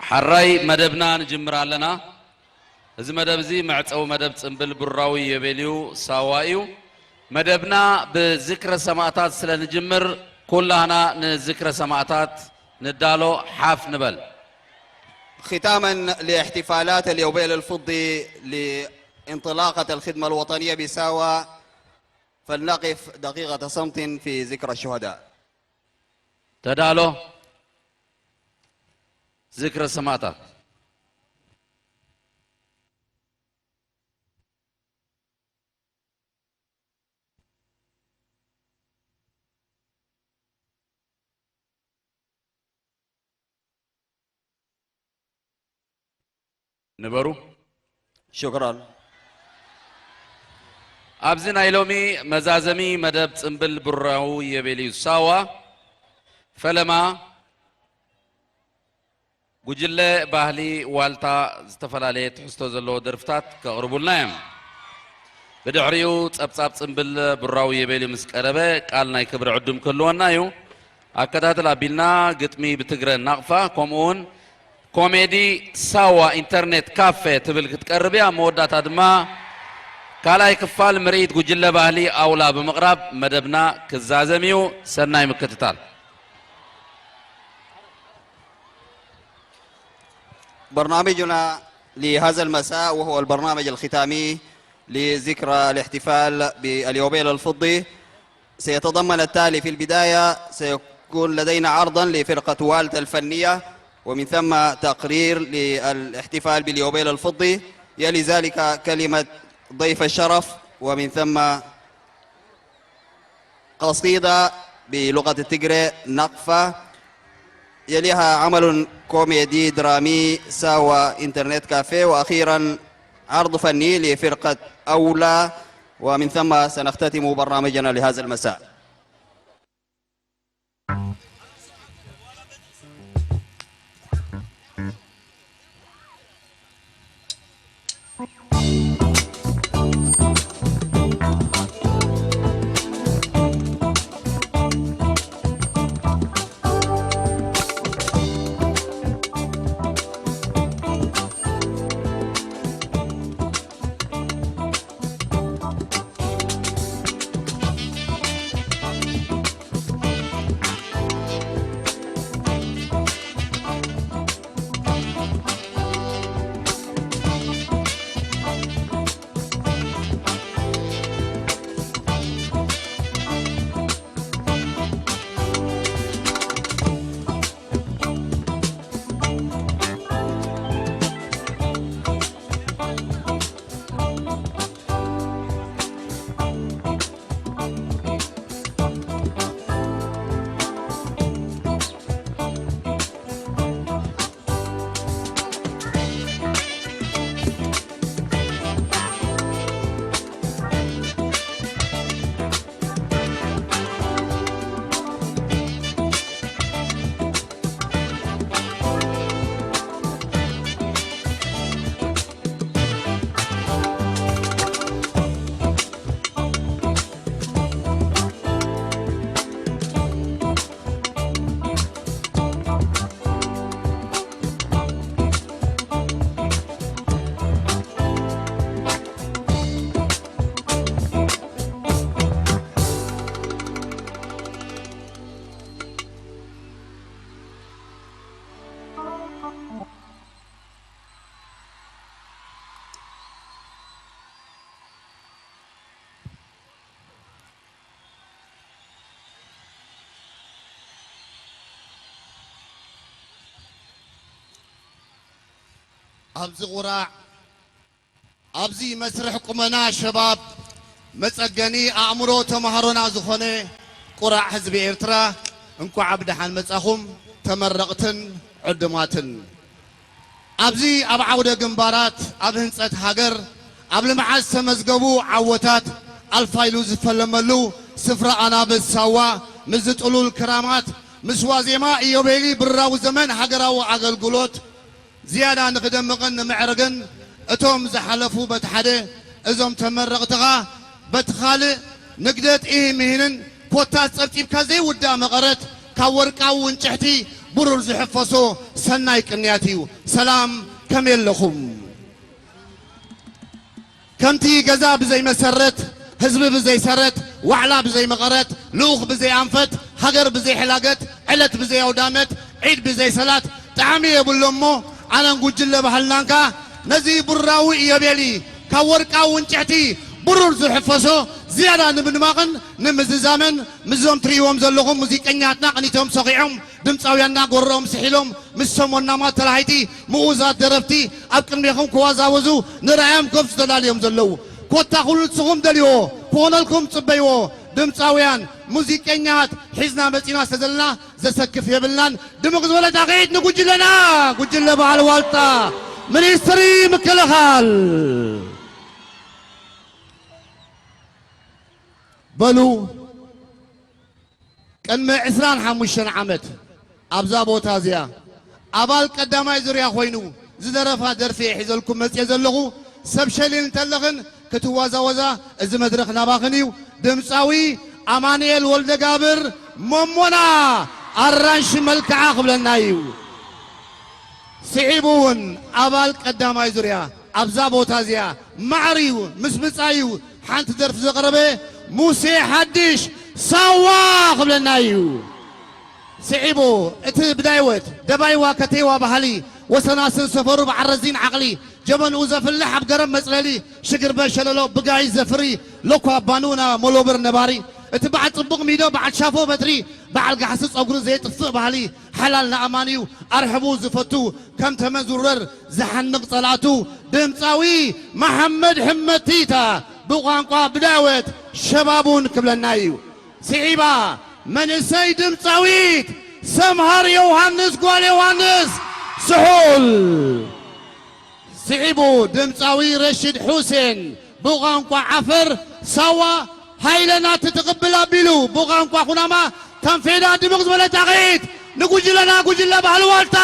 ሓራይ መደብና ንጅምር ኣለና። እዚ መደብ እዚ መዕጸዊ መደብ ጽምብል ብሩራዊ ኢዮቤልዩ ሳዋ እዩ። መደብና ብዝክረ ሰማእታት ስለ ንጅምር፣ ኩላህና ንዝክረ ሰማእታት ንዳሎ፣ ሓፍ ንበል። ختاما لاحتفالات اليوبيل الفضي لانطلاقة الخدمة الوطنية بساوة، فلنقف دقيقة صمت في ذكرى الشهداء. ተዳሎ፣ ዝክረ ሰማእታት። ንበሩ። ሽክራን። ኣብዚ ናይ ሎሚ መዛዘሚ መደብ ጽምብል ብሩራዊ ኢዮቤልዩ ሳዋ፣ ፈለማ ጉጅለ ባህሊ ዋልታ ዝተፈላለየ ትሕዝቶ ዘለዎ ደርፍታት ከቕርቡልና እዮም። ብድሕሪኡ ጸብጻብ ጽምብል ብሩራዊ ኢዮቤልዩ ምስ ቀረበ፣ ቃል ናይ ክብሪ ዕዱም ክህልወና እዩ። ኣከታትል ኣቢልና ግጥሚ ብትግረ ናቕፋ፣ ከምኡ እውን ኮሜዲ ሳዋ ኢንተርኔት ካፌ ትብል ክትቀርብ እያ። ኣብ መወዳእታ ድማ ካልኣይ ክፋል ምርኢት ጉጅለ ባህሊ ኣውላ ብምቕራብ መደብና ክዛዘም እዩ። ሰናይ ምክትታል። برنامجنا لهذا المساء، وهو البرنامج الختامي لذكرى الاحتفال باليوبيل الفضي، سيتضمن التالي. في البداية سيكون لدينا عرضا لفرقة والتا الفنية، ومن ثم تقرير للاحتفال باليوبيل الفضي، يلي ذلك كلمة ضيف الشرف، ومن ثم قصيدة بلغة التجري نقفة، يليها عمل كوميدي درامي ساوى إنترنت كافيه، وأخيرا عرض فني لفرقة أولى، ومن ثم سنختتم برنامجنا لهذا المساء. ኣብዚ ቁራዕ፣ ኣብዚ መስርሕ ቁመና ሸባብ መጸገኒ ኣእምሮ ተማሃሮና ዝኾነ ቁራዕ ህዝቢ ኤርትራ፣ እንኳዕ ብደሓን መጻኹም ተመረቕትን ዕዱማትን። ኣብዚ ኣብ ዓውደ ግንባራት፣ ኣብ ህንጸት ሃገር፣ ኣብ ልምዓት ዝተመዝገቡ ዓወታት ኣልፋ ኢሉ ዝፈለመሉ ስፍራ ኣናብስ ሳዋ፣ ምስዚ ጥሉል ክራማት፣ ምስ ዋዜማ ኢዮቤሊ ብራዊ ዘመን ሃገራዊ ኣገልግሎት፣ ዝያዳ ንኽደምቕን ንምዕርግን፣ እቶም ዝሓለፉ በቲ ሓደ፣ እዞም ተመረቕትኻ በቲ ካልእ፣ ንግደት ኢሂ ምሂንን ኮታ ጸብጺብካ ዘይውዳእ መቐረት፣ ካብ ወርቃዊ ውንጭሕቲ ብሩር ዝሕፈሶ ሰናይ ቅንያት እዩ። ሰላም፣ ከመይ ኣለኹም? ከምቲ ገዛ ብዘይመሰረት፣ ህዝቢ ብዘይሰረት፣ ዋዕላ ብዘይመቐረት፣ ልኡኽ ብዘይኣንፈት፣ ሃገር ብዘይሕላገት፣ ዕለት ብዘይኣውዳመት፣ ዒድ ብዘይሰላት ጣዕሚ የብሎ እሞ፣ ኣነን ጉጅለ ባህልናን ከኣ ነዚ ብሩራዊ ኢዮቤሊ ካብ ወርቃዊ ውንጭሕቲ ብሩር ዝሕፈሶ ዝያዳ ንምድማቕን ንምዝዛምን ምስዞም ትርእይዎም ዘለኹም ሙዚቀኛትና ቅኒቶም ሰኺዖም ድምፃውያንና ጎረኦም ስሒሎም ምስ ሰሞናማ ተላሃይቲ ምኡዛት ደረፍቲ ኣብ ቅድሜኹም ክዋዛወዙ ንርኣዮም ኮፍ ዝተዳልዮም ዘለዉ። ኮታ ኩሉ ንስኹም ደልይዎ ክኾነልኩም ጽበይዎ። ድምፃውያን፣ ሙዚቀኛት ሒዝና መጺና ስለ ዘለና ዘሰክፍ የብልናን። ድምቕ ዝበለ ጣቕዒት ንጉጅለና፣ ጉጅለ በዓል ዋልታ ሚኒስትሪ ምክልኻል። በሉ፣ ቅድሚ ዕስራን ሓሙሽተን ዓመት ኣብዛ ቦታ እዚኣ ኣባል ቀዳማይ ዙርያ ኮይኑ ዝደረፋ ደርፊ እየ ሒዘልኩም መፅየ ዘለኹ። ሰብ ሸሊል እንተለኽን ክትዋዛወዛ፣ እዚ መድረኽ ናባኽን እዩ። ድምፃዊ ኣማኑኤል ወልደጋብር መሞና ኣራንሺ መልክዓ ክብለና እዩ። ስዒቡ እውን ኣባል ቀዳማይ ዙርያ ኣብዛ ቦታ እዚኣ ማዕርዩ ምስ ብጻዩ ሓንቲ ደርፊ ዘቕረበ ሙሴ ሓድሽ ሳዋ ክብለና እዩ። ስዒቡ እቲ ብዳይወት ደባይዋ ከተይዋ ባህሊ ወሰናስን ሰፈሩ በዓል ረዚን ዓቕሊ ጀበንኡ ዘፍልሕ ኣብ ገረብ መጽለሊ ሽግርበ ሸለሎ ብጋይ ዘፍሪ ሎኳ ባኑና ሞሎብር ነባሪ እቲ በዓል ጽቡቕ ሚዶ በዓል ሻፎ በትሪ በዓል ጋሕሲ ጸጉሪ ዘየጥፍእ ባህሊ ሓላል ንኣማንዩ ኣርሕቡ ዝፈቱ ከም ተመን ዝውረር ዝሓንቕ ጸላእቱ ድምጻዊ መሓመድ ሕመቲታ ብቋንቋ ብዳወት ሸባቡን ክብለና እዩ። ስዒባ መንእሰይ ድምጻዊት ሰምሃር ዮሃንስ ጓል ዮሃንስ ስሑል። ስዒቡ ድምጻዊ ረሽድ ሑሴን ብቋንቋ ዓፈር ሳዋ ሃይለናት ትቕብል ኣቢሉ ብቋንቋ ኩናማ ታንፌዳ ድምቕ ዝበለ ጣቕዒት ንጉጅለና ጉጅለ ባህሊ ዋልታ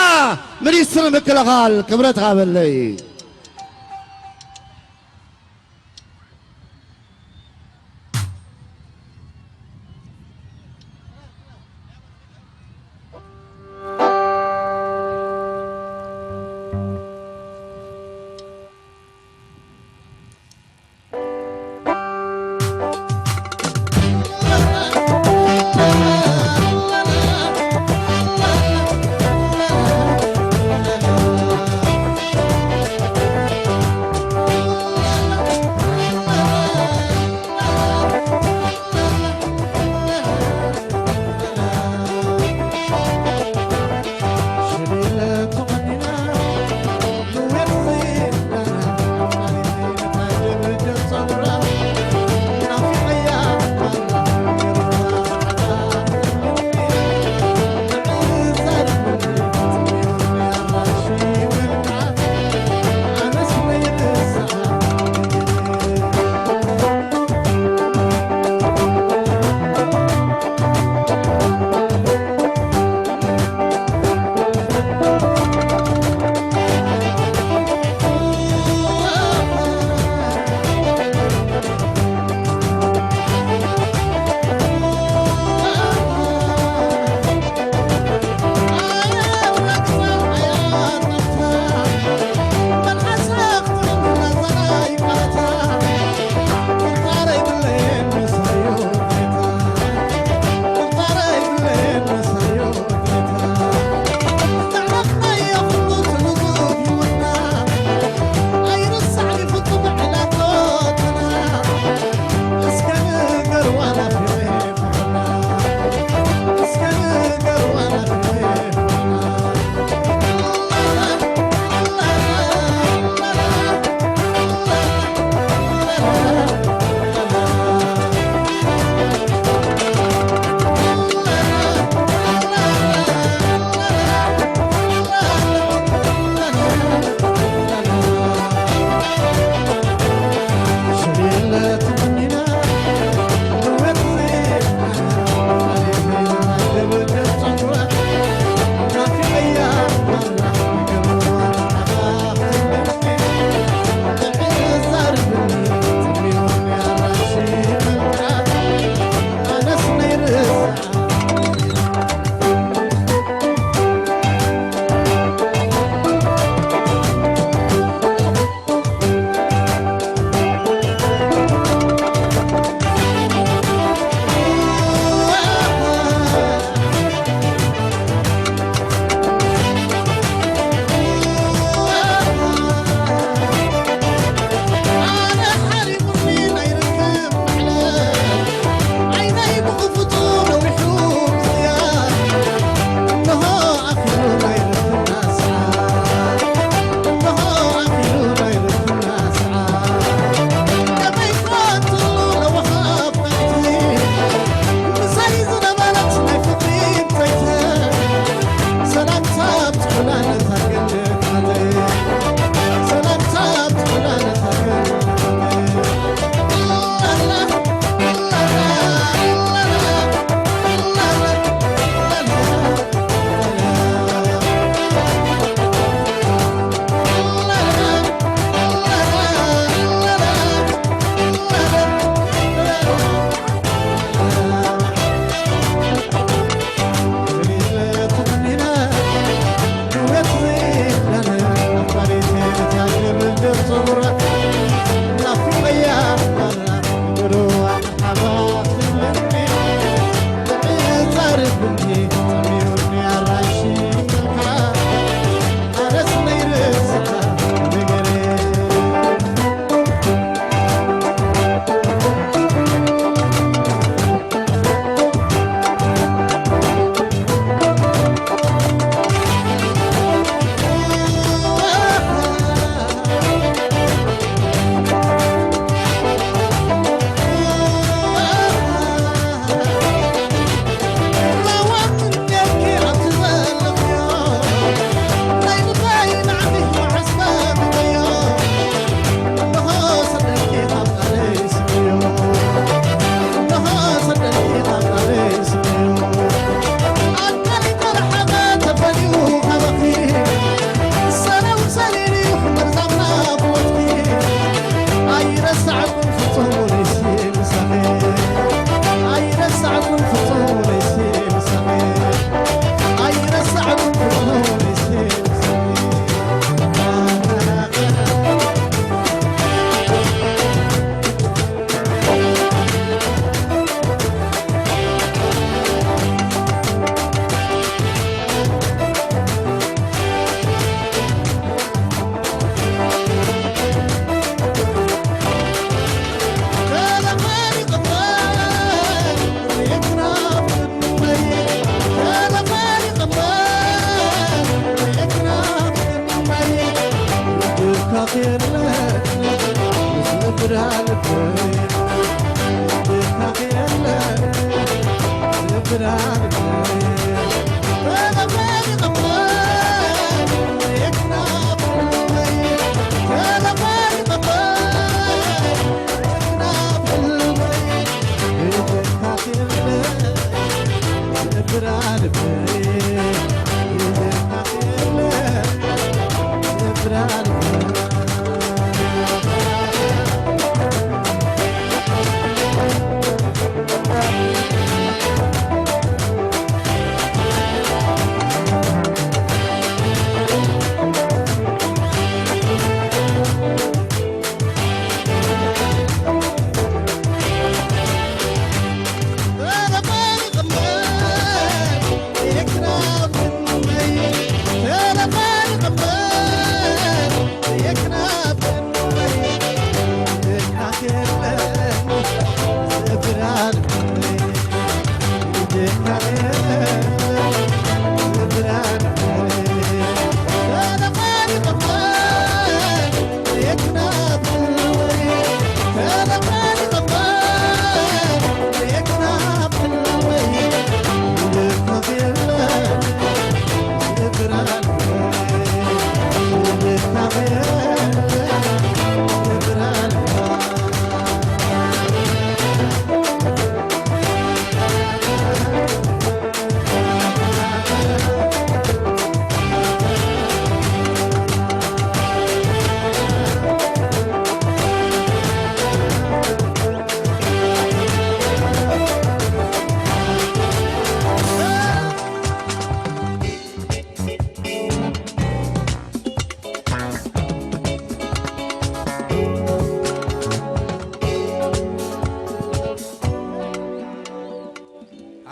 ሚኒስትሪ ምክልኻል ክብረት ሃበለይ።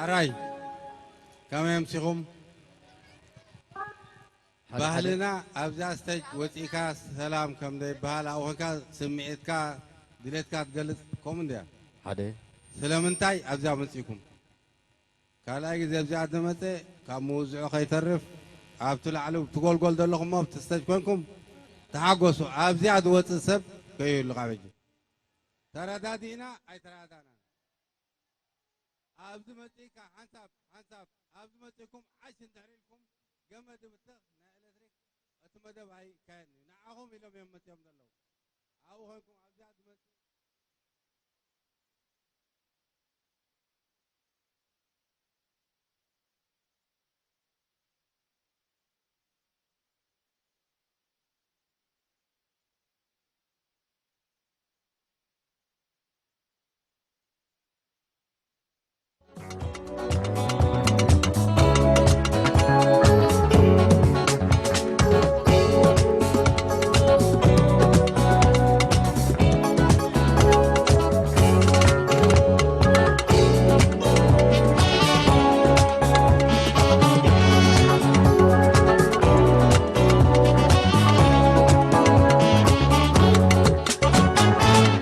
ኣራይ፣ ከመይ ኣምሲኹም? ሓደ ሓደ። ባህልና ኣብዛ ስቴጅ ወፂእካ ሰላም ከም ዘይበሃል ኣብኡ ኮንካ ስምዒትካ ድሌትካ ትገልፅ ከምኡ እንድያ። ሓደ። ስለምንታይ ኣብዛ መፂእኩም? ካልኣይ ግዜ ኣብዚኣ ዝመፀ ካብ ምውዝዑ ከይተርፍ ኣብቲ ላዕሊ ትጎልጎል ዘለኹም ኣብቲ ስቴጅ ኮንኩም ተሓጎሱ። ኣብዚኣ ዝወፅእ ሰብ ከይህሉ ካብ ሕጂ ተረዳዲእና ኣይተረዳዳእናን። ኣብዚ መፂእካ ሓንሳብ ሓንሳብ ኣብዚ መፂእኩም ዓሽ እንድሕር ኢልኩም ገመድ ይብተኽ ናይ ኤሌክትሪክ እቲ መደብ ኣይካየድን እዩ። ንዓኹም ኢሎም እዮም መፂኦም ዘለዉ። ኣብኡ ኮንኩም ኣብዚኣ ዝመፅእ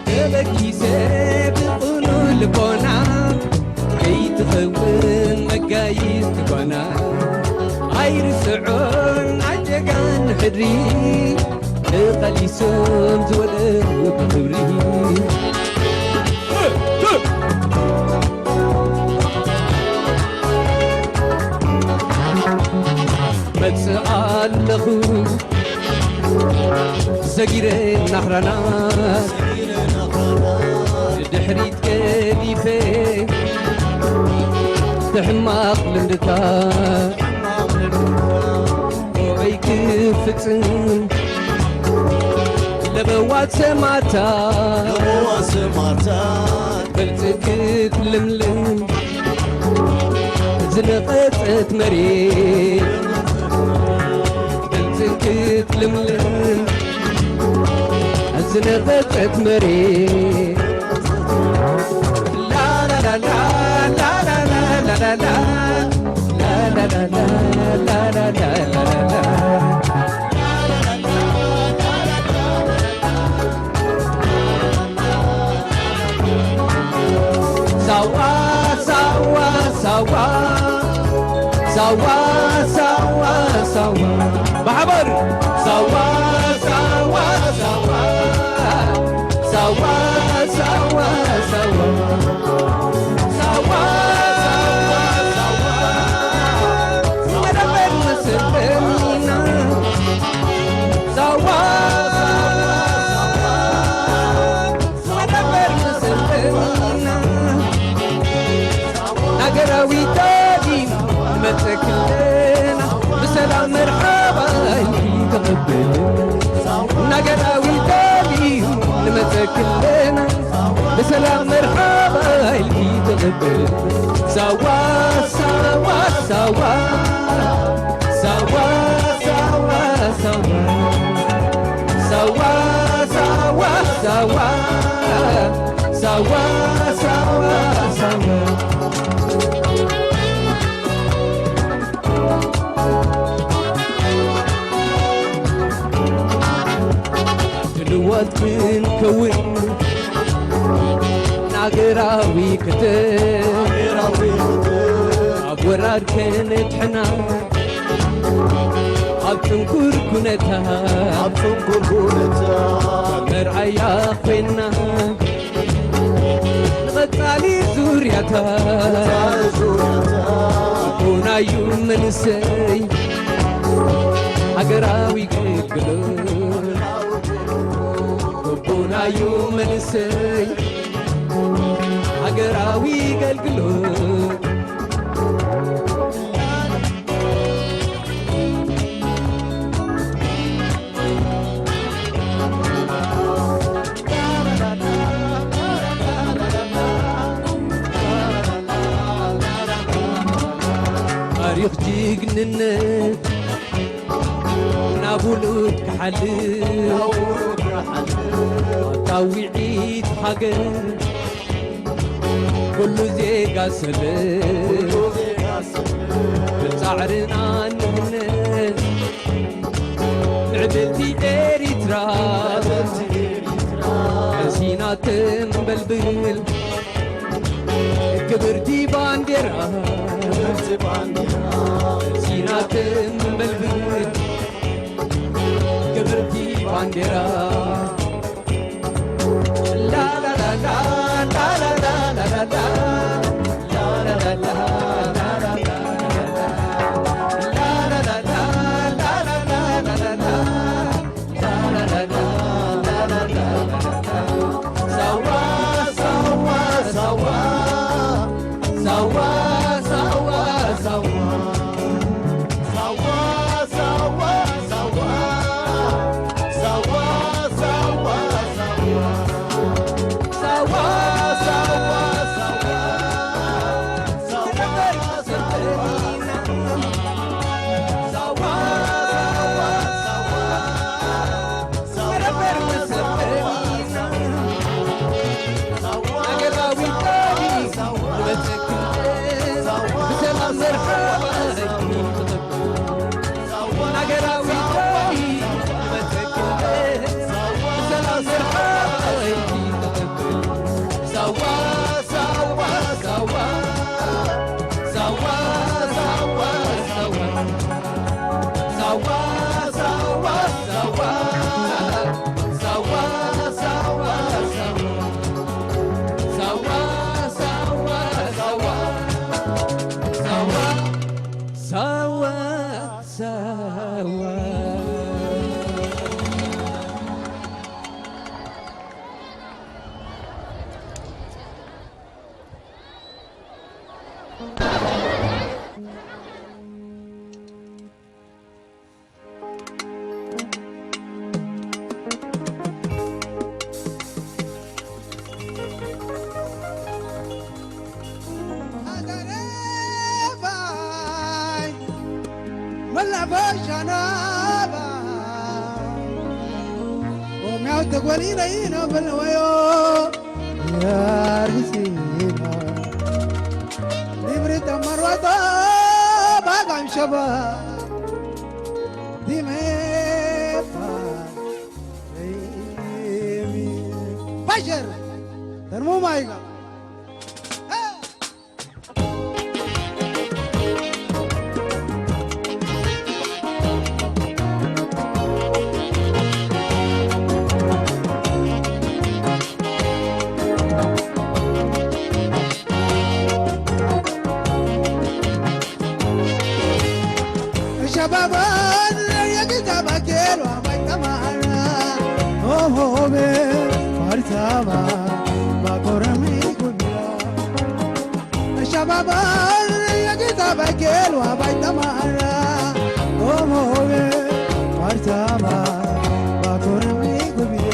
ተበጊሰ ብቕኑዕ ልቦና ከይትኸውን መጋይስቲ ጓና ኣይርስዖን ኣጀጋን ሕድሪ ተቐሊሶም ዝወደቁ ብኽብሪ። መጽእ ኣለኹ ዘጊረ ናኽራና ድሕሪት ገዲፈ ብሕማቕ ልምድታ ኣይክፍጽም ለበዋት ሰማታ ለበዋት ሰማታ በልጽግት ልምልም ዝነቐጸት መሬት በልጽግት ልምልም ዝነቐጸት መሬት ላላላላ ላላላላ ላላላላ ላላላላ ሳዋ ሳዋ ሳዋ ሳዋ ሳዋ ሳዋ ብሓባር ሳዋ ሳዋ ሳዋ ሳዋ ዊታዲም ንመጸክለና ብሰላም መርሓባ ኢልኪ ተቐበል። ናገራዊ ዳሊም ንመጸክለና ብሰላም መርሓባ ኢልኪ ተቐበል። ሳዋ ሳዋ ሳዋ ሳዋ ሳዋ ሳዋ ሳዋ ሳዋ ሳዋ ሳዋ ሳዋ ሳዋ ድልዋት ክንከውን ናገራዊ ክተ ኣብ ወራር ከነድሕና ኣብ ጽንኩር ኩነታ ኣብ ጽንኩር ኩነታ መርኣያ ኮይና ንቐጻሊ ዙርያታ ቡናዩ መንሰይ ሃገራዊ ግልግሎት ቡናዩ መንሰይ ሃገራዊ ገልግሎት ታሪኽ ጅግንነት ናብ ውሉድ ክሓልፍ ኣታዊዒት ሃገር ኩሉ ዜጋ ሰለ ብጻዕርና ንህነት ንዕብልቲ ኤሪትራ መሲና ተንበልብል ክብርቲ ባንዴራ መሲና ተንበልብል ክብርቲ ባንዴራ ባይ ተማራ ኦሞዌ ባርታማ ባኮረሚ ጉብያ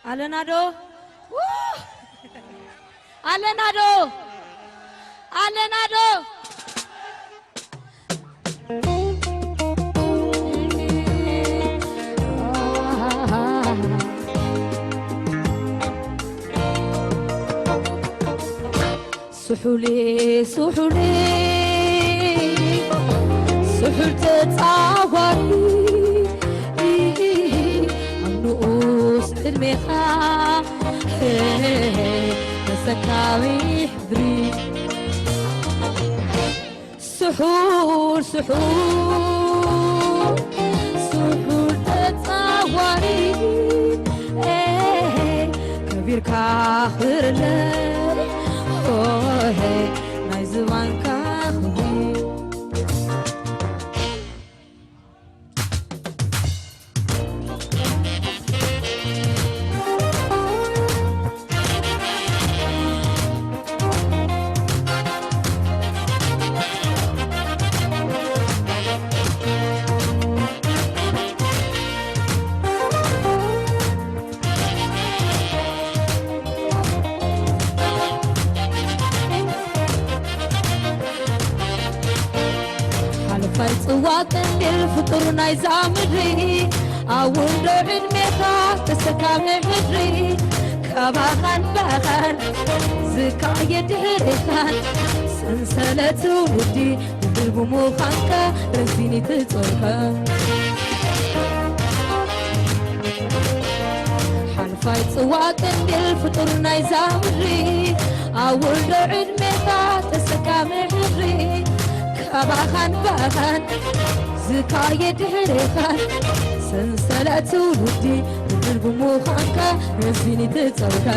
ኣለና ዶ ኣለና ዶ ኣለና ዶ? ስሑል ስሑል ስሑል ተጻዋሪ ኣብ ንኡስ ዕድሜኻ መሰካዊ ሕብሪ ስሑል ስሑል ስሑል ተጻዋሪ ከቢርካ ክብረለይ ናይ ዝባንካ ክብሪ ጥሩ ናይዛ ምድሪ ኣውሎ ዕድሜኻ ተሰካሚ ሕድሪ ካባኻን ባኻን ዝካየ ድሕሪኻን ሰንሰለት ትውልዲ ድልቡ ምዃንካ ረዚኒ ትጸልካ ሓልፋይ ጽዋ ቀንዲል ፍጡር ናይዛ ምድሪ ኣውሎ ዕድሜኻ ተሰካሚ ሕድሪ ካባኻን ባኻን ዝካየ ድሕሬኻን ሰንሰለት ትውልዲ ድልቡ ምዃንካ ረዚኒ ትጸውካ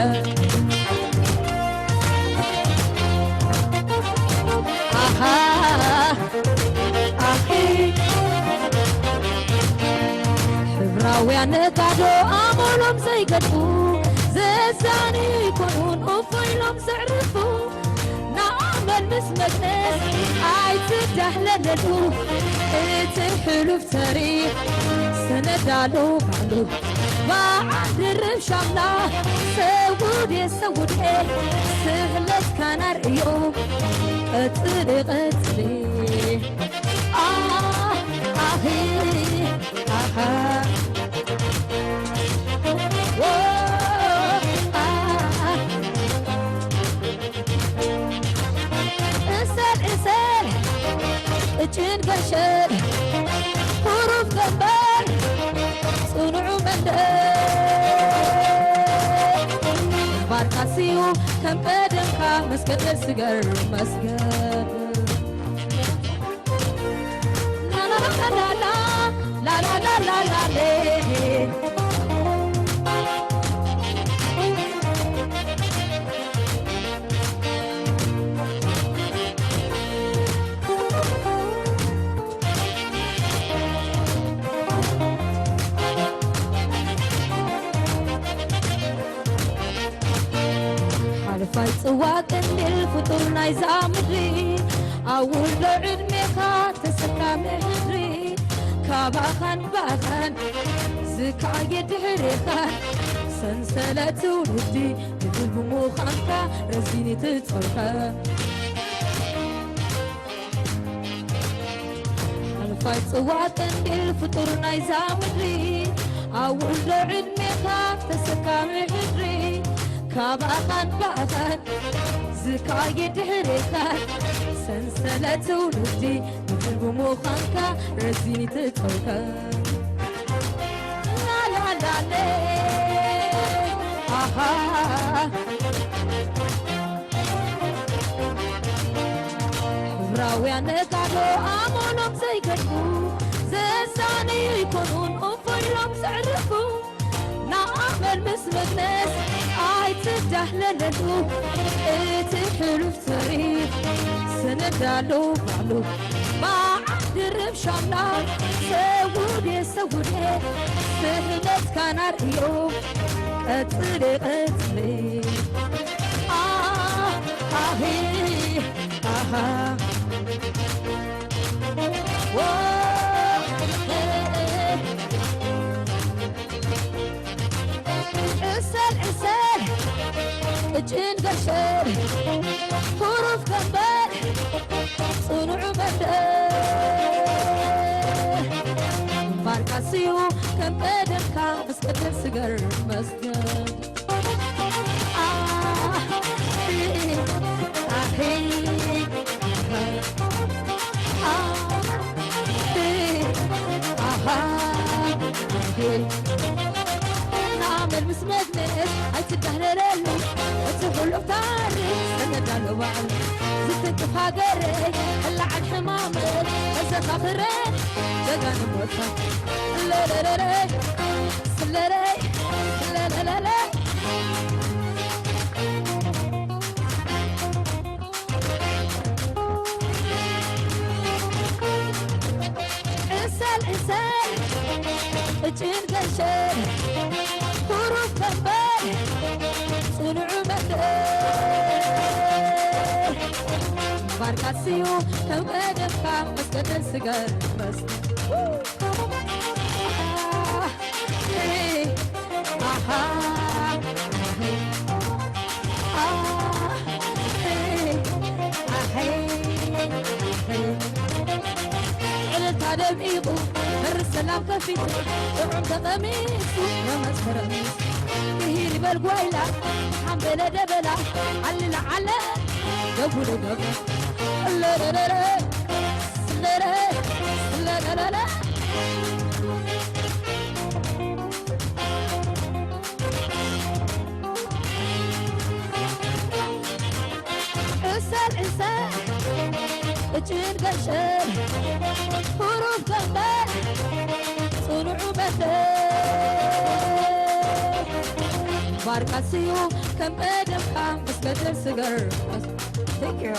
ኣሃ ኣኺ ሕብራውያን ነጋዶ ኣመሎም ዘይገድፉ ዘዛንዩ ይኮኑን እፎ ኢሎም ዘዕርፉ ንኣመል ምስ መግነዝ ኣይትዳህለለሉ እቲ ሕሉፍ ተሪኽ ሰነዳሉ ባዕሉ በዓል ድርብ ሻምላ ሰውድ የሰውድ ስህለትካና ርእዮ ቀጽሊ ቀጽሊ ኣህ ኣህ ኣሃ እሰል እሰል እጭን ገሸል ሁሩፍ ገንበር ጽኑዑ መንደር ባርካስዩ ከም ቀደምካ መስገደል ስገር መስገድ ላላላላላላላላሌ ሓልፋይ ጽዋ ቀንዲል ፍጡር ናይዛ ምድሪ ኣውሎ ዕድሜኻ ተሰካሚ ሕድሪ ካባኻን ባኻን ዝካየ ድሕሬኻን ሰንሰለት ትውልዲ ድልቡ ምዃንካ ረዚኒ ትጸልካ ሓልፋይ ጽዋ ቀንዲል ፍጡር ናይዛ ምድሪ ኣውሎ ዕድሜኻ ተሰካሚ ሕድሪ ካባኻን ባኻን ዝካየ ድሕሬኻን ሰንሰለት ትውልዲ ንድልቡ ምዃንካ ረዚኒ ትጸውካ ላላላለ ኣሃ ሕብራውያን ነጋዶ ኣመሎም ዘይገድቡ ዘሳነዩ ይኮኑን እፎ ኢሎም ዘዕርፉ ንኣመል ምስ መግነስ ኣይትዳህለለሉ እቲ ሕሉፍ ተሪፍ ሰነድ ኣሎ ባዕሉ በዓል ድርብ ሻምላ ሰውዴ ሰውዴ ስህለትካ ናርእዮ ቀጽሌ ቀጽሌ ኣሃ ኣሃ ዕሰል ዕሰል ቅጭን ገሸል ሁሩፍ ከንበር ጽኑዕ መንደር ግንባርካ ስዩ ከም ቀደምካ መስቀደል ስገር መስገድ ናመል ምስ መግነስ ኣይትዳህለለሉ እቲ ኩሉ ታሪክ ሰነድ ኣሎ ባዕሉ ዝትንክፍ ሃገረይ እላዓል ሕማመይ መዘኻኽረ ጀጋኑ ቦታ ለለለለ ስለለይ ለለለለ ዕሰል ዕሰል ቅጭን ገሸል ሁሩፍ ከንበር ጽኑዑ መንደር ባርካስዩ ከም ቀደምካ መስቀደል ስገር መስ ኣሃ ዕልልታ ደሚቑ ሰላም ከፊቱ ጥዑም ተቐሚሱ የመስከረም ክሂር ይበል ጓይላ ሓምበለ ደበላ ዓሊ ለዓለ ደጉ ደገብ ለለለለ ለለ ለለለለ እሰል እሰል እጭን ገሸር ሁሩፍ ገንበር ጽኑዑ በተ ባርካ ስዩ ከም ቀደምካ ምስ ገደል ስገር Thank you.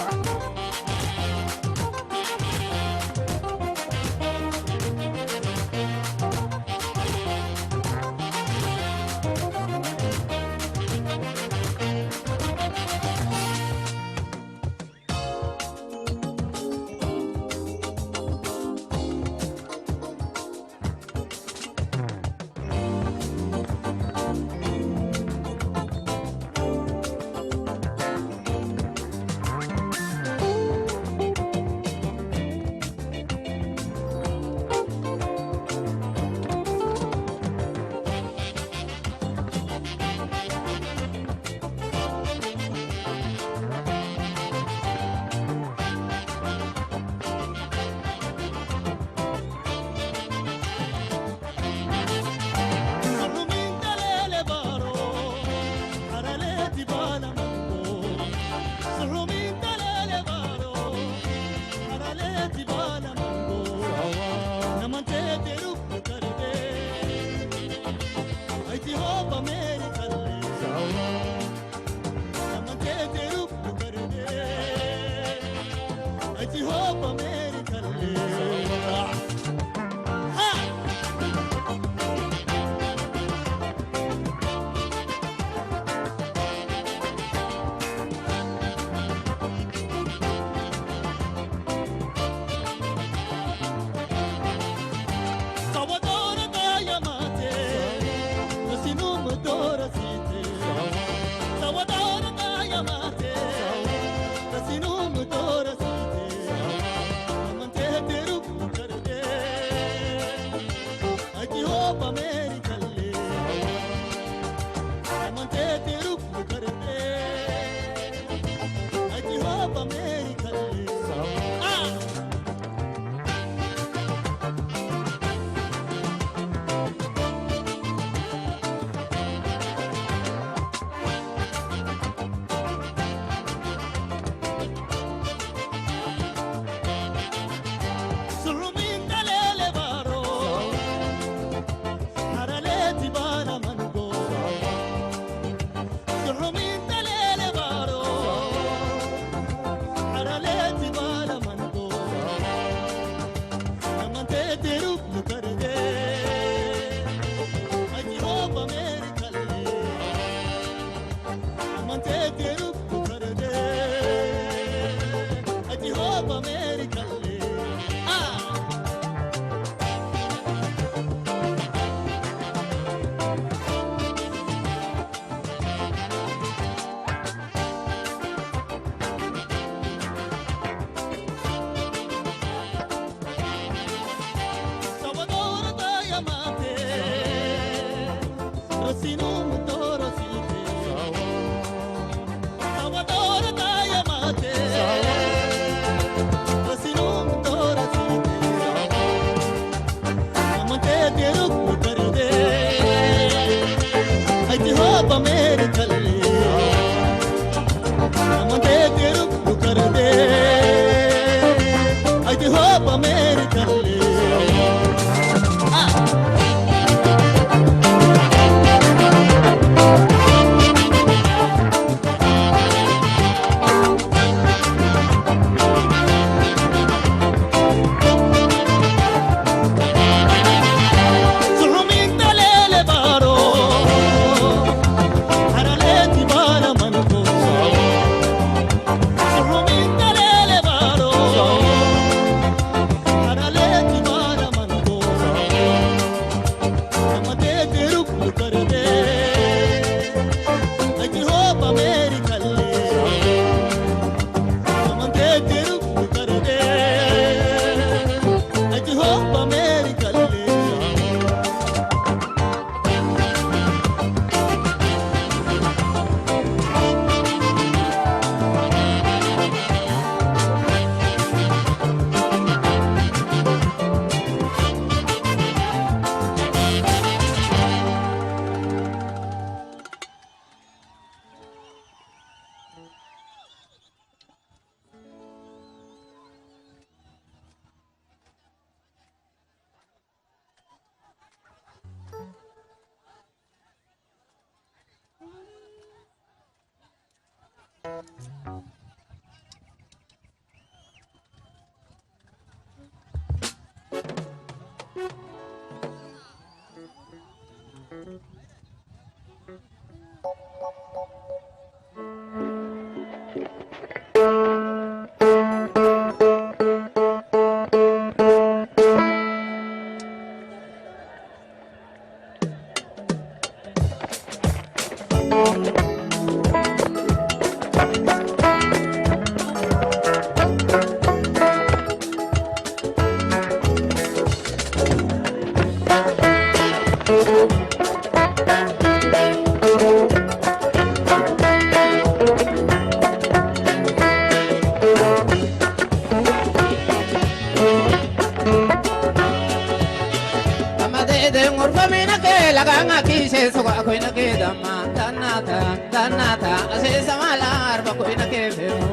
Amade de ngurba mina ke laganga kise soga koina ke dama danata danata ase samala arba koina ke femu.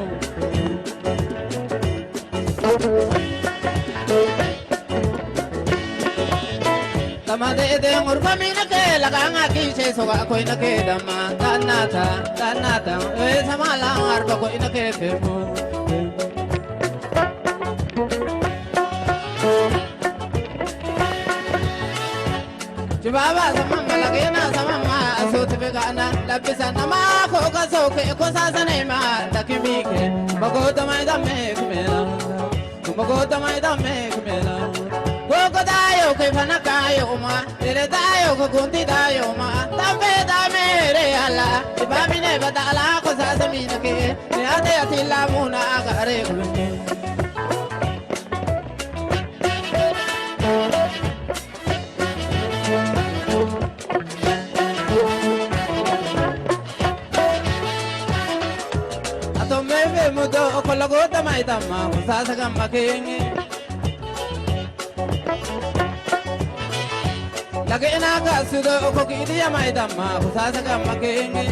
Tamade de ngurba mina ke laganga kise soga koina ke dama danata danata e samala arba koina ke femu. Chibaba samama lagena samama asut begana labisa nama ko kaso ke ko sasane ma takimike mago tamai dame kumela mago tamai dame kumela gogo dayo ke fana kayo uma ere dayo ko gunti dayo ma tambe dame re ala chibabine badala ko sasamina ke ne ade atila muna agare kulunye. Ato mebe mudo okologo tamai tama kusasa gamba kenge. Lage ena ga sudo okokidi yamai tama kusasa gamba kenge.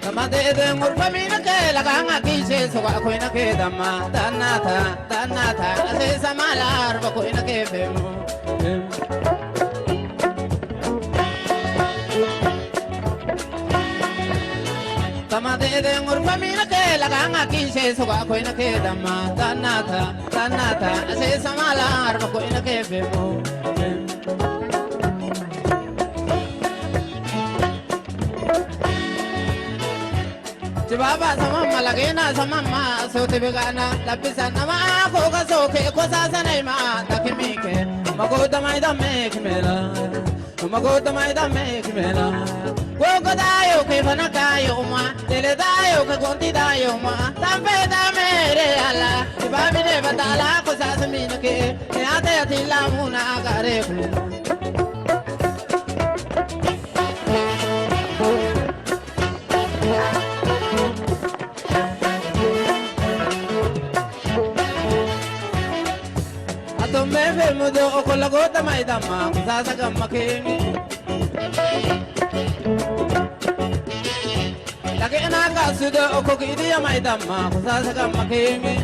Tamade ede ngurba mina ke laganga kise soga koina ke dama danata danata ase samalar ba koina ke femu. Tamade de ngurba mina ke laganga kise soga koina ke dama danata danata ase samala arba koina ke femu. Chibaba samama lagena samama sote begana labisa nama ko ga soke ko sasa naima takimike mago damai dame kimela. Mago tamai dame kimela. Gogo dayo ke fana kayo ma. Tele dayo ke gonti dayo ma. Tampe dame re ala. Ibami de batala ko sasmina ke. E ate ati la muna agare ku. Ato mebe mudo okologo tamai dama kusasa gamba kenge. Lage ena ga sudo okokidi yamai dama kusasa gamba kenge.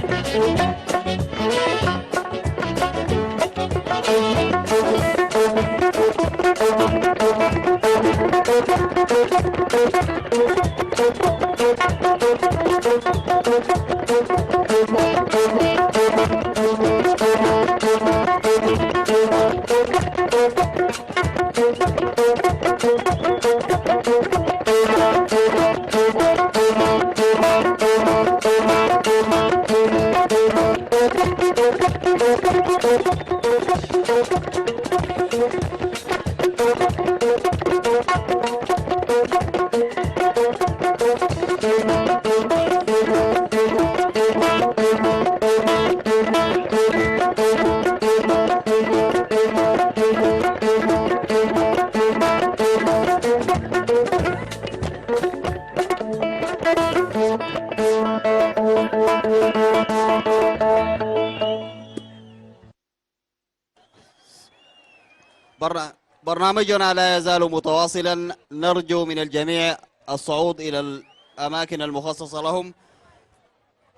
برنا-، برنامجنا لا يزال متواصلا، نرجو من الجميع الصعود إلى الأماكن المخصصة لهم.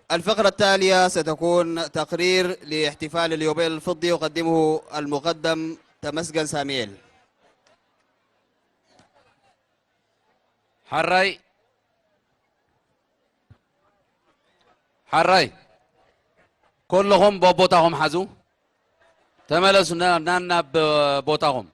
الفقرة التالية ستكون تقرير لاحتفال اليوبيل الفضي، يقدمه المقدم تمسجن ساميل. ሕራይ፣ ሕራይ፣ ኩልኹም በቦታኹም ሓዙ። ተመለሱ፣ ና-፣ ና-፣ ናብ ቦታኹም።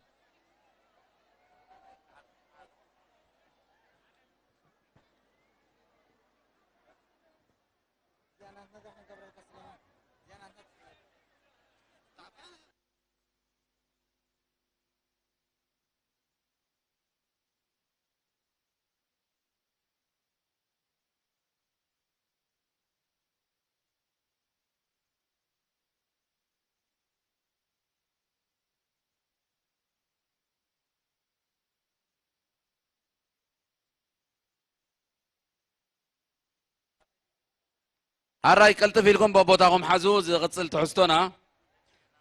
ኣራይ ቀልጥፍ ኢልኩም በቦታኹም ሓዙ። ዝቕጽል ትሕዝቶና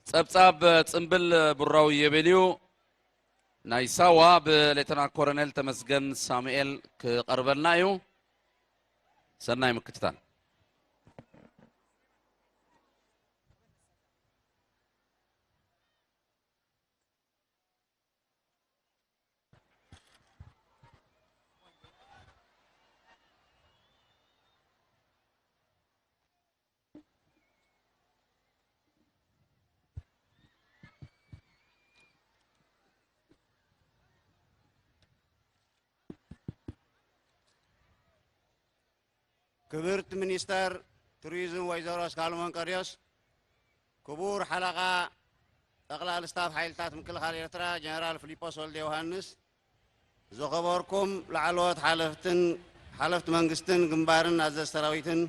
ጸብጻብ ጽምብል ቡራዊ የበልዩ ናይ ሳዋ ብሌተና ኮሎኔል ተመስገን ሳሙኤል ክቐርበልና እዩ። ሰናይ ምክትታል። ክብርት ሚኒስተር ቱሪዝም ወይዘሮ ኣስካሉ መንቀርዮስ፣ ክቡር ሓለቓ ጠቕላሊ ስታፍ ሓይልታት ምክልኻል ኤርትራ ጀነራል ፊሊጶስ ወልደ ዮሃንስ፣ ዝኸበርኩም ላዕለዎት ሓለፍትን ሓለፍቲ መንግስትን ግንባርን ኣዘዝቲ ሰራዊትን፣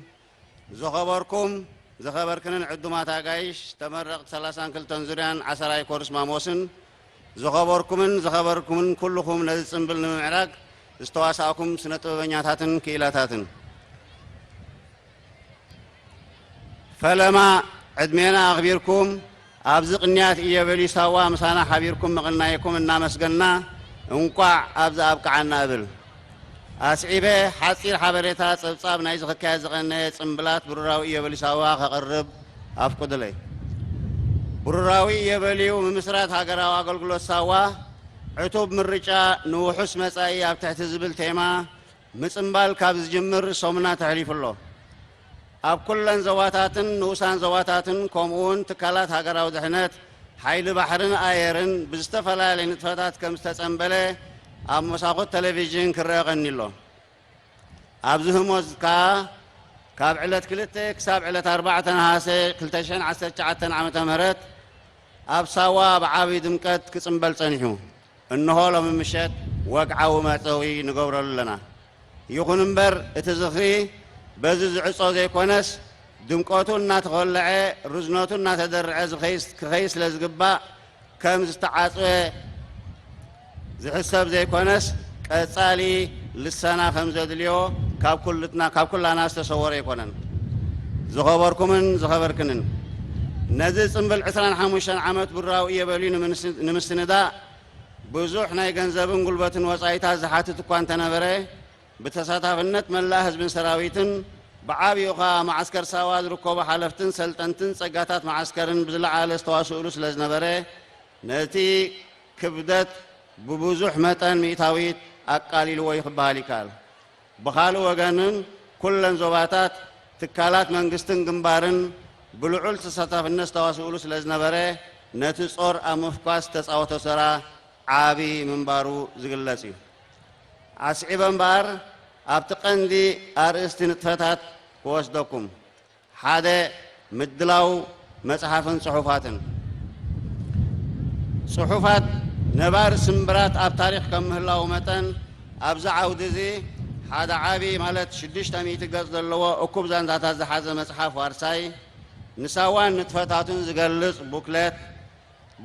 ዝኸበርኩም ዝኸበርክንን ዕዱማት ኣጋይሽ ተመረቕቲ ሰላሳን ክልተን ዙርያን ዓሰራይ ኮርስ ማሞስን፣ ዝኸበርኩምን ዝኸበርኩምን ኩልኹም ነዚ ጽምብል ንምምዕራግ ዝተዋሳእኩም ስነ ጥበበኛታትን ክኢላታትን፣ ፈለማ ዕድሜና ኣኽቢርኩም ኣብዚ ቅንያት ኢዮቤልዩ ሳዋ ምሳና ሓቢርኩም ምቕናይኩም እናመስገንና፣ እንቋዕ ኣብዚ ኣብቅዓና እብል። ኣስዒበ ሓጺር ሓበሬታ ጸብጻብ ናይዚ ክካየድ ዝቐነየ ጽምብላት ብሩራዊ ኢዮቤልዩ ሳዋ ከቕርብ ኣፍቁዱለይ። ብሩራዊ ኢዮቤልዩ ምምስራት ሃገራዊ ኣገልግሎት ሳዋ ዕቱብ ምርጫ ንውሑስ መጻኢ ኣብ ትሕቲ ዝብል ቴማ ምጽምባል ካብ ዝጅምር ሰሙናት ኣሕሊፉ ኣሎ። ኣብ ኩለን ዞባታትን ንኡሳን ዞባታትን ከምኡውን ትካላት ሃገራዊ ድሕነት፣ ሓይሊ ባሕርን ኣየርን ብዝተፈላለየ ንጥፈታት ከም ዝተጸምበለ ኣብ መሳኹት ቴሌቪዥን ክረአ ቀኒሎ። ኣብዚ ህሞት ከኣ ካብ ዕለት ክልተ ክሳብ ዕለት ኣርባዕተ ነሃሰ ክልተ ሽሕን ዓሰርተ ትሽዓተን ዓመተ ምህረት ኣብ ሳዋ ብዓቢ ድምቀት ክጽምበል ጸኒሑ። እንሆ ሎሚ ምሸት ወግዓዊ መእተዊ ንገብረሉ ኣለና። ይኹን እምበር እቲ ዝኽሪ በዚ ዝዕጾ ዘይኮነስ ድምቀቱ እናተኾለዐ ርዝነቱ እናተደርዐ ዝኸይ- ክኸይድ ስለ ዝግባእ ከም ዝተዓጽወ ዝሕሰብ ዘይኮነስ ቀጻሊ ልሰና ከም ዘድልዮ ካብ ኩልትና ካብ ኩላና ዝተሰወረ ኣይኮነን። ዝኸበርኩምን ዝኸበርክንን ነዚ ጽምብል ዕስራን ሓሙሽተን ዓመት ብሩራዊ ኢዮቤልዩ ንምንስ- ንምስንዳእ ብዙሕ ናይ ገንዘብን ጉልበትን ወጻኢታት ዝሓትት እኳ እንተነበረ፣ ብተሳታፍነት መላእ ህዝብን ሰራዊትን ብዓቢኡ ኸኣ መዓስከር ሳዋ ዝርከቡ ሓለፍትን ሰልጠንትን ጸጋታት መዓስከርን ብዝለዓለ ዝተዋስእሉ ስለ ዝነበረ፣ ነቲ ክብደት ብብዙሕ መጠን ሚእታዊት ኣቃሊልዎ እዩ ክበሃል ይከኣል። ብኻልእ ወገንን ኩለን ዞባታት ትካላት መንግስትን ግንባርን ብልዑል ተሳታፍነት ዝተዋስእሉ ስለ ዝነበረ፣ ነቲ ጾር ኣብ ምፍኳስ ዝተጻወቶ ተራ ዓቢ ምንባሩ ዝግለጽ እዩ። ኣስዒበ እምበኣር ኣብቲ ቀንዲ ኣርእስቲ ንጥፈታት ክወስደኩም። ሓደ፣ ምድላው መጽሓፍን ጽሑፋትን። ጽሑፋት ነባሪ ስምብራት ኣብ ታሪኽ ከም ምህላው መጠን ኣብዚ ዓውዲ እዚ ሓደ ዓቢ ማለት ሽዱሽተ ሚእቲ ገጽ ዘለዎ እኩብ ዛንታታት ዝሓዘ መጽሓፍ ዋርሳይ ንሳዋን ንጥፈታቱን ዝገልጽ ቡክለት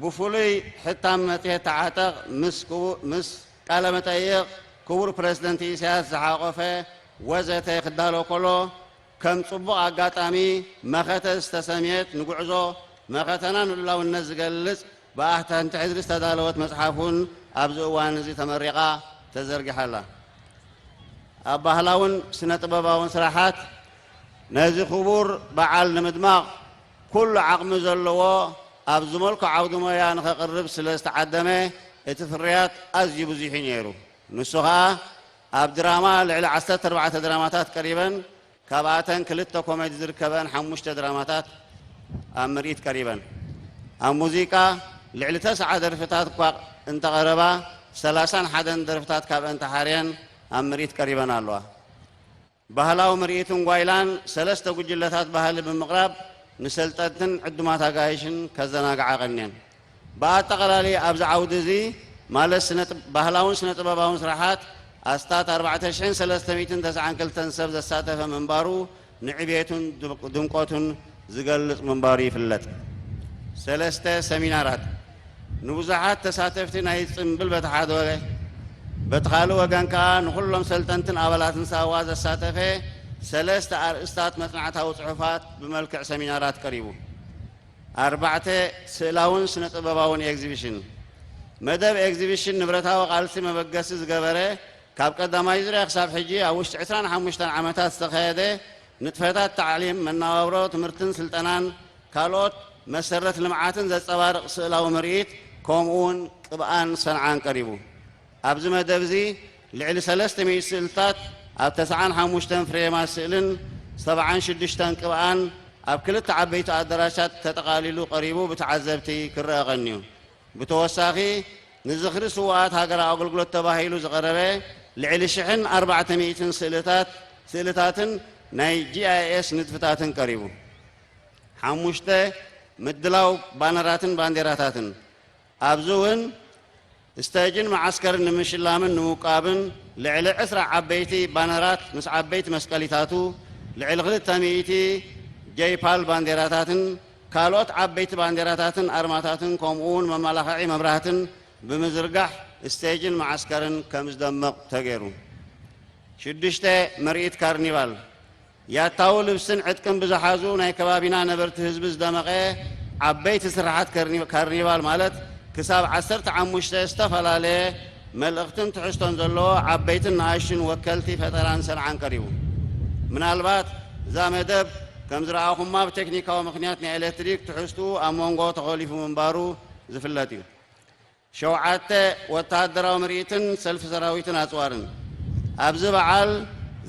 ብፍሉይ ሕታም መጽሔት ተዓጠቕ ምስ ክቡ- ምስ ቃለ መጠይቕ ክቡር ፕረዚደንት ኢሳያስ ዝሓቖፈ ወዘተ ክዳሎ ከሎ ከም ጽቡቕ ኣጋጣሚ መኸተ ዝተሰምየት ንጉዕዞ መኸተና ንሉላውነት ዝገልጽ ብኣሕታምቲ ሕድሪ ዝተዳለወት መጽሓፍ እውን ኣብዚ እዋን እዚ ተመሪቓ ተዘርጊሓ ኣላ። ኣብ ባህላውን ስነ ጥበባውን ስራሓት ነዚ ክቡር በዓል ንምድማቕ ኩሉ ዓቕሚ ዘለዎ ኣብ ዝመልኩ ዓውዲ ሞያ ንኸቕርብ ስለ ዝተዓደመ እቲ ፍርያት ኣዝዩ ብዙሕ እዩ ነይሩ። ንሱ ኸኣ ኣብ ድራማ ልዕሊ ዓሰርተ ኣርባዕተ ድራማታት ቀሪበን፣ ካብኣተን ክልተ ኮሜዲ ዝርከበን ሓሙሽተ ድራማታት ኣብ ምርኢት ቀሪበን። ኣብ ሙዚቃ ልዕሊ ተስዓ ደርፍታት እኳ እንተቐረባ፣ ሰላሳን ሓደን ደርፍታት ካብአን ተሓርየን ኣብ ምርኢት ቀሪበን ኣለዋ። ባህላዊ ምርኢትን ጓይላን ሰለስተ ጉጅለታት ባህሊ ብምቕራብ ንሰልጠንትን ዕዱማት ኣጋይሽን ከዘናግዓ ቀንየን። ብኣጠቓላሊ ኣብዚ ዓውዲ እዚ ማለት ስነ ጥብ-፣ ባህላውን ስነ ጥበባውን ስራሓት ኣስታት ኣርባዕተ ሽሕን ሰለስተ ሚእትን ተስዓን ክልተን ሰብ ዘሳተፈ ምንባሩ ንዕቤቱን ድም-፣ ድምቀቱን ዝገልጽ ምንባሩ ይፍለጥ። ሰለስተ ሰሚናራት ንብዙሓት ተሳተፍቲ ናይ ጽምብል በቲ ሓደ ወገ-፣ በቲ ካልእ ወገን ከኣ ንኹሎም ሰልጠንትን ኣባላትን ሳዋ ዘሳተፈ ሰለስተ ኣርእስታት መጽናዕታዊ ጽሑፋት ብመልክዕ ሰሚናራት ቀሪቡ። ኣርባዕተ ስእላውን ስነ ጥበባውን ኤግዚቢሽን። መደብ ኤግዚቢሽን ንብረታዊ ቃልሲ መበገሲ ዝገበረ ካብ ቀዳማይ ዙርያ ክሳብ ሕጂ ኣብ ውሽጢ ዕስራን ሓሙሽተን ዓመታት ዝተኻየደ ንጥፈታት ታዕሊም፣ መነባብሮ፣ ትምህርትን ስልጠናን ካልኦት መሰረት ልምዓትን ዘንጸባርቕ ስእላዊ ምርኢት፣ ከምኡውን ቅብኣን ሰንዓን ቀሪቡ። ኣብዚ መደብ እዚ ልዕሊ ሰለስተ ሚእቲ ስእልታት ኣብ ተስዓን ሓሙሽተን ፍሬማት ስእልን ሰብዓን ሽዱሽተን ቅብኣን ኣብ ክልተ ዓበይቲ ኣዳራሻት ተጠቓሊሉ ቀሪቡ ብተዓዘብቲ ክረአ ቀንዩ። ብተወሳኺ ንዝኽሪ ስዉኣት ሃገራዊ ኣገልግሎት ተባሂሉ ዝቐረበ ልዕሊ ሽሕን ኣርባዕተ ሚእትን ስእልታት፣ ስእልታትን ናይ ጂ ኣይ ኤስ ንድፍታትን ቀሪቡ። ሓሙሽተ ምድላው ባነራትን ባንዴራታትን። ኣብዚ እውን ስቴጅን መዓስከርን ንምሽላምን ንምውቃብን ልዕሊ ዕስራ ዓበይቲ ባነራት ምስ ዓበይቲ መስቀሊታቱ፣ ልዕሊ ክልተ ሚእቲ ጀይፓል ባንዴራታትን ካልኦት ዓበይቲ ባንዴራታትን ኣርማታትን ከምኡ እውን መመላኽዒ መብራህትን ብምዝርጋሕ ስቴጅን መዓስከርን ከም ዝደምቕ ተገይሩ። ሽዱሽተ ምርኢት ካርኒቫል። ያታዊ ልብስን ዕጥቅን ብዝሓዙ ናይ ከባቢና ነበርቲ ህዝቢ ዝደመቐ ዓበይቲ ስራሓት ከርኒ-፣ ካርኒቫል ማለት ክሳብ ዓሰርተ ሓሙሽተ ዝተፈላለየ መልእኽትን ትሕዝቶን ዘለዎ ዓበይትን ንኣሽቱን ወከልቲ ፈጠራን ሰንዓን ቀሪቡ። ምናልባት እዛ መደብ ከም ዝረኣኹማ ብቴክኒካዊ ምኽንያት ናይ ኤሌክትሪክ ትሕዝትኡ ኣብ መንጎ ተኾሊፉ ምንባሩ ዝፍለጥ እዩ። ሸውዓተ ወተሃደራዊ ምርኢትን ሰልፊ ሰራዊትን ኣጽዋርን። ኣብዚ በዓል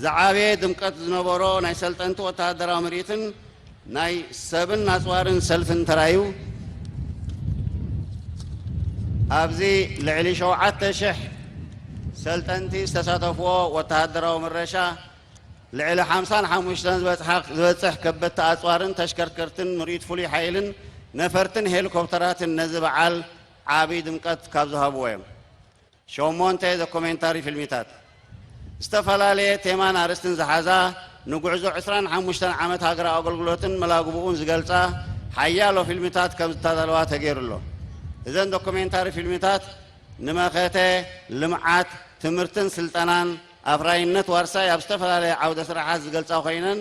ዝዓበየ ድምቀት ዝነበሮ ናይ ሰልጠንቲ ወተሃደራዊ ምርኢትን ናይ ሰብን ኣጽዋርን ሰልፍን ተራዩ። ኣብዚ ልዕሊ ሸውዓተ ሽሕ ሰልጠንቲ ዝተሳተፍዎ ወተሃደራዊ ምረሻ፣ ልዕሊ ሓምሳን ሓሙሽተን ዝበጽሓ-፣ ዝበጽሕ ከበድቲ ኣጽዋርን ተሽከርከርትን ምርኢት ፍሉይ ሓይልን ነፈርትን ሄሊኮፕተራትን ነዚ በዓል ዓቢ ድምቀት ካብ ዝሃብዎ እዮም። ሸሞንተ ዶኩሜንታሪ ፊልሚታት። ዝተፈላለየ ቴማን ኣርእስትን ዝሓዛ፣ ንጉዕዞ ዕስራን ሓሙሽተን ዓመት ሃገራዊ ኣገልግሎትን መላግብኡን ዝገልጻ ሓያሎ ፊልሚታት ከም ዝተዳለዋ ተገይሩ ኣሎ። እዘን ዶኩሜንታሪ ፊልሚታት ንመኸተ፣ ልምዓት፣ ትምህርትን ስልጠናን፣ ኣፍራይነት ዋርሳይ ኣብ ዝተፈላለየ ዓውደ ስራሓት ዝገልጻ ኮይነን፣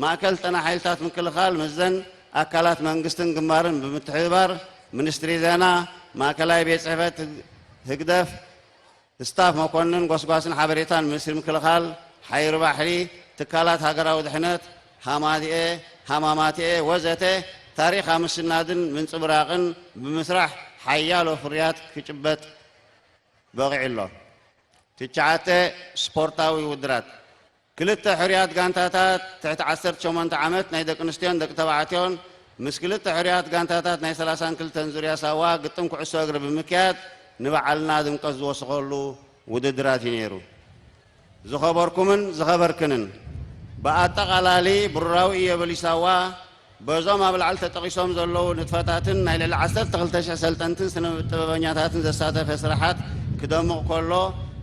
ማእከል ስልጠና ሓይልታት ምክልኻል ምስዘን ኣካላት መንግስትን ግንባርን ብምትሕብባር፣ ሚኒስትሪ ዜና፣ ማእከላይ ቤት ጽሕፈት ህግደፍ፣ ስታፍ መኮንን ጎስጓስን ሓበሬታን ሚኒስትሪ ምክልኻል፣ ሓይሪ ባሕሪ፣ ትካላት ሃገራዊ ድሕነት፣ ሃማድኤ፣ ሃማማትኤ ወዘተ ታሪኽ ኣብ ምስናድን ምንጽብራቕን ብምስራሕ ሓያሎ ፍርያት ክጭበጥ በቒዑ ኣሎ። ትሽዓተ ስፖርታዊ ውድድራት። ክልተ ሕሩያት ጋንታታት ትሕቲ ዓሰርተ ሸሞንተ ዓመት ናይ ደቂ ኣንስትዮን ደቂ ተባዕትዮን ምስ ክልተ ሕሩያት ጋንታታት ናይ ሰላሳን ክልተን ዙርያ ሳዋ ግጥም ኩዕሶ እግሪ ብምክያድ ንበዓልና ድምቀት ዝወሰኸሉ ውድድራት እዩ ነይሩ። ዝኸበርኩምን ዝኸበርክንን፣ ብኣጠቓላሊ ብሩራዊ ኢዮቤልዩ ሳዋ በዞም ኣብ ላዕሊ ተጠቒሶም ዘለዉ ንጥፈታትን ናይ ልዕሊ ዓሰርተ ክልተ ሽሕ ሰልጠንትን ስነ ጥበበኛታትን ዘሳተፈ ስራሓት ክደምቕ ከሎ፣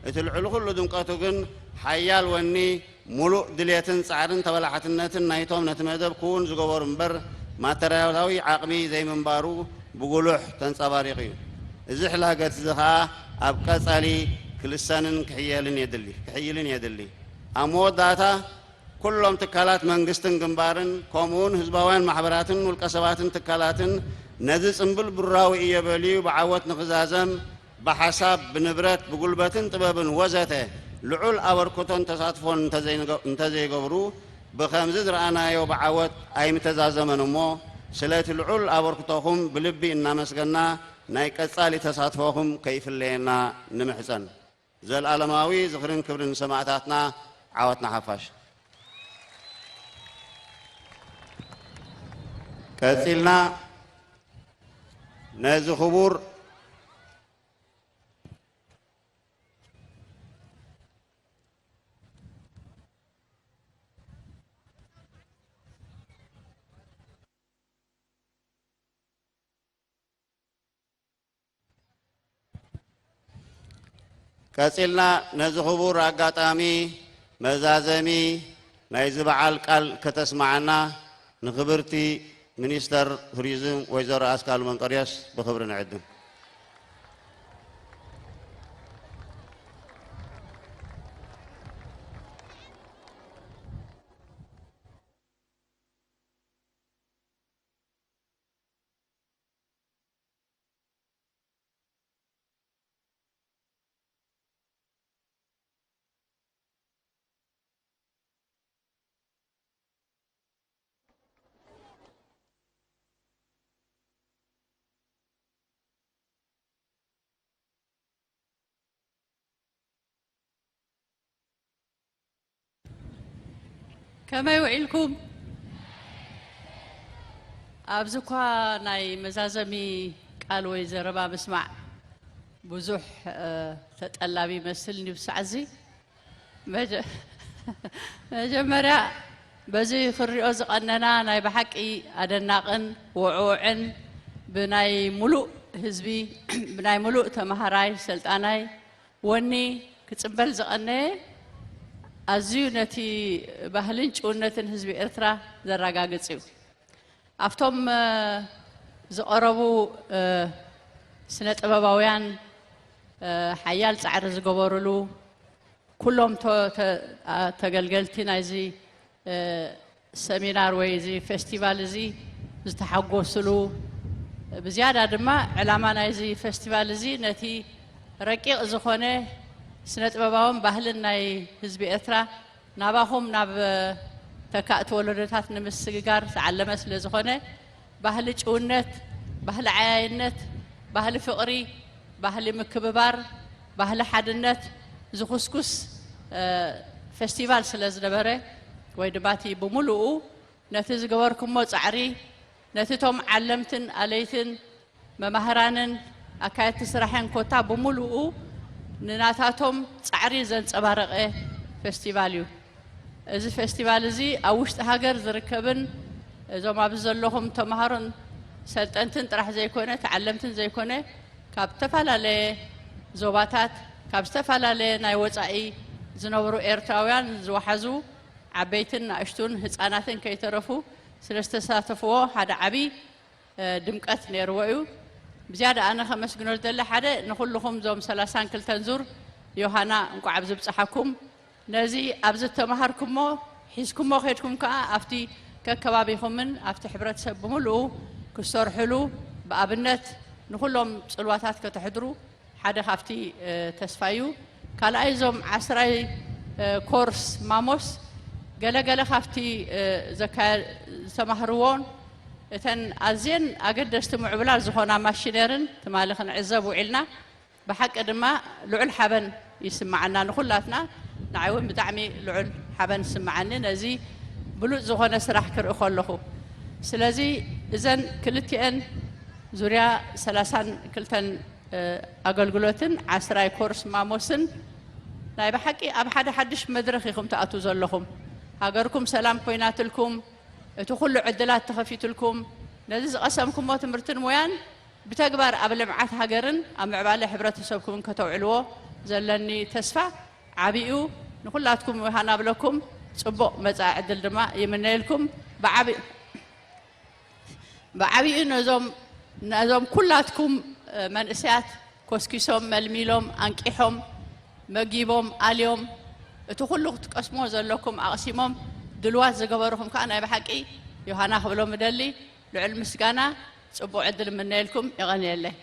እቲ ልዕሊ ኩሉ ድምቀቱ ግን ሓያል ወኒ፣ ሙሉእ ድሌትን ጻዕርን ተበላሓትነትን ናይቶም ነቲ መደብ ክውን ዝገበሩ እምበር፣ ማተርያላዊ ዓቕሚ ዘይምንባሩ ብጉሉሕ ተንጸባሪቑ እዩ። እዚ ሕላገት እዚ ኸኣ ኣብ ቀጻሊ ክልሰንን ክሕየልን የድሊ፣ ክሕይልን የድሊ። ኣብ መወዳእታ፣ ኩሎም ትካላት መንግስትን ግንባርን፣ ከምኡውን ህዝባውያን ማሕበራትን ውልቀ ሰባትን ትካላትን ነዚ ጽምብል ብሩራዊ ኢዮቤልዩ ብዓወት ንኽዛዘም ብሓሳብ፣ ብንብረት፣ ብጉልበትን ጥበብን ወዘተ ልዑል ኣበርክቶን ተሳትፎን እንተዘይንገ-፣ እንተዘይገብሩ፣ ብኸምዚ ዝረኣናዮ ብዓወት ኣይምተዛዘመን እሞ፣ ስለቲ ልዑል ኣበርክቶኹም ብልቢ እናመስገና፣ ናይ ቀጻሊ ተሳትፎኹም ከይፍለየና ንምሕጸን። ዘልኣለማዊ ዝኽርን ክብርን ንሰማእታትና፣ ዓወት ንሓፋሽ። ቀጺልና ነዚ ክቡር ቀጺልና ነዚ ክቡር ኣጋጣሚ መዛዘሚ ናይዚ በዓል ቃል ከተስምዓና ንክብርቲ ሚኒስተር ቱሪዝም ወይዘሮ ኣስካሉ መንቀርዮስ ብክብሪ ንዕድም። ከመይ ውዒልኩም? ኣብዚ እኳ ናይ መዛዘሚ ቃል ወይ ዘረባ ምስማዕ ብዙሕ፣ እ፣ ተጠላቢ ይመስል ንብሳዕ እዚ። መጀ-፣ መጀመርያ በዚ ክሪኦ ዝቐነና ናይ ብሓቂ ኣደናቕን ውዕውዕን ብናይ ሙሉእ ህዝቢ፣ ብናይ ሙሉእ ተምሃራይ፣ ሰልጣናይ ወኒ ክጽንበል ዝቐነየ ኣዝዩ ነቲ ባህልን ጭውነትን ህዝቢ ኤርትራ ዘረጋግጽ እዩ። ኣብቶም፣ እ፣ ዝቐረቡ፣ እ፣ ስነ ጥበባውያን፣ እ፣ ሓያል ጻዕሪ ዝገበሩሉ፣ ኩሎም ተ-፣ ተ-፣ ኣ-፣ ተገልገልቲ ናይዚ፣ እ፣ ሰሚናር ወይ እዚ ፌስቲቫል እዚ ዝተሓጎስሉ፣ ብዝያዳ ድማ ዕላማ ናይዚ ፌስቲቫል እዚ ነቲ ረቂቕ ዝኾነ ስነ ጥበባውን ባህልን ናይ ህዝቢ ኤርትራ ናባኹም ናብ ተካእቲ ወለዶታት ንምስግጋር ዝዓለመ ስለ ዝኾነ፣ ባህሊ ጭውነት፣ ባህሊ ዓያይነት፣ ባህሊ ፍቕሪ፣ ባህሊ ምክብባር፣ ባህሊ ሓድነት ዝኹስኩስ፣ እ፣ ፌስቲቫል ስለ ዝነበረ፣ ወይ ድማ እቲ ብምሉኡ ነቲ ዝገበርኩሞ ጻዕሪ፣ ነቲ እቶም ዓለምትን ኣለይትን መማህራንን ኣካየድቲ ስራሕን ኮታ ብምሉኡ ንናታቶም ጻዕሪ ዘንጸባረቐ ፌስቲቫል እዩ። እዚ ፌስቲቫል እዚ ኣብ ውሽጢ ሃገር ዝርከብን እዞም ኣብዚ ዘለኹም ተምሃሮን ሰልጠንትን ጥራሕ ዘይኮነ፣ ተዓለምትን ዘይኮነ፣ ካብ ዝተፈላለየ ዞባታት፣ ካብ ዝተፈላለየ ናይ ወጻኢ ዝነብሩ ኤርትራውያን ዝወሓዙ ዓበይትን ንኣሽቱን ህጻናትን ከይተረፉ ስለ ዝተሳተፍዎ ሓደ ዓቢ እ፣ ድምቀት ነይርዎ እዩ። ብዝያዳ ኣነ ከመስግኖ ዝደሊ ሓደ ንኹልኹም እዞም ሰላሳን ክልተን ዙር ዮሃና እንቋዕ ኣብዚ ብጽሓኩም። ነዚ ኣብዚ እተምሃርኩሞ ሒዝኩሞ ከድኩም ከኣ ኣብቲ ከከባቢኹምን ኣብቲ ሕብረተሰብ ብምሉኡ ክትሰርሕሉ ብኣብነት ንኹሎም ጽልዋታት ከተሕድሩ ሓደ ካብቲ፣ እ፣ ተስፋ እዩ። ካልኣይ እዞም ዓስራይ፣ እ፣ ኮርስ ማሞስ ገለገለ ካብቲ፣ እ፣ ዘካየ-፣ ዝተማህርዎን እተን ኣዝየን ኣገደስቲ ምዕቡላት ዝኾና ማሽነርን ትማሊ ክንዕዘብ ውዒልና። ብሓቂ ድማ ልዑል ሓበን ይስምዓና ንኹላትና። ንዓይ እውን ብጣዕሚ ልዑል ሓበን ይስምዓኒ ነዚ ብሉጽ ዝኾነ ስራሕ ክርኢ ከለኹ። ስለዚ እዘን ክልቲኤን ዙርያ ሰላሳን ክልተን፣ እ፣ ኣገልግሎትን ዓስራይ ኮርስ ማሞስን ናይ ብሓቂ ኣብ ሓደ ሓድሽ መድረኽ ኢኹም ትኣትዉ ዘለኹም። ሃገርኩም ሰላም ኮይናትልኩም፣ እቲ ኩሉ ዕድላት ተኸፊቱልኩም፣ ነዚ ዝቐሰምኩሞ ትምህርትን ሞያን ብተግባር ኣብ ልምዓት ሃገርን ኣብ ምዕባለ ሕብረተሰብኩምን ከተውዕልዎ ዘለኒ ተስፋ ዓቢ እዩ። ንኹላትኩም ውሃና ብለኩም ጽቡቕ መጻኢ ዕድል ድማ ይምነየልኩም። ብዓቢ-፣ ብዓቢኡ ነዞም፣ ነዞም ኩላትኩም፣ እ፣ መንእሰያት ኮስኪሶም፣ መልሚሎም፣ ኣንቂሖም፣ መጊቦም፣ ኣልዮም፣ እቲ ኩሉ ክትቀስሞ ዘለኩም ኣቕሲሞም ድልዋት ዝገበርኹም ከኣ ናይ ብሓቂ ዮሃና ክብሎም እደሊ። ልዑል ምስጋና፣ ጽቡቕ ዕድል እምነየልኩም። የቐንየለይ።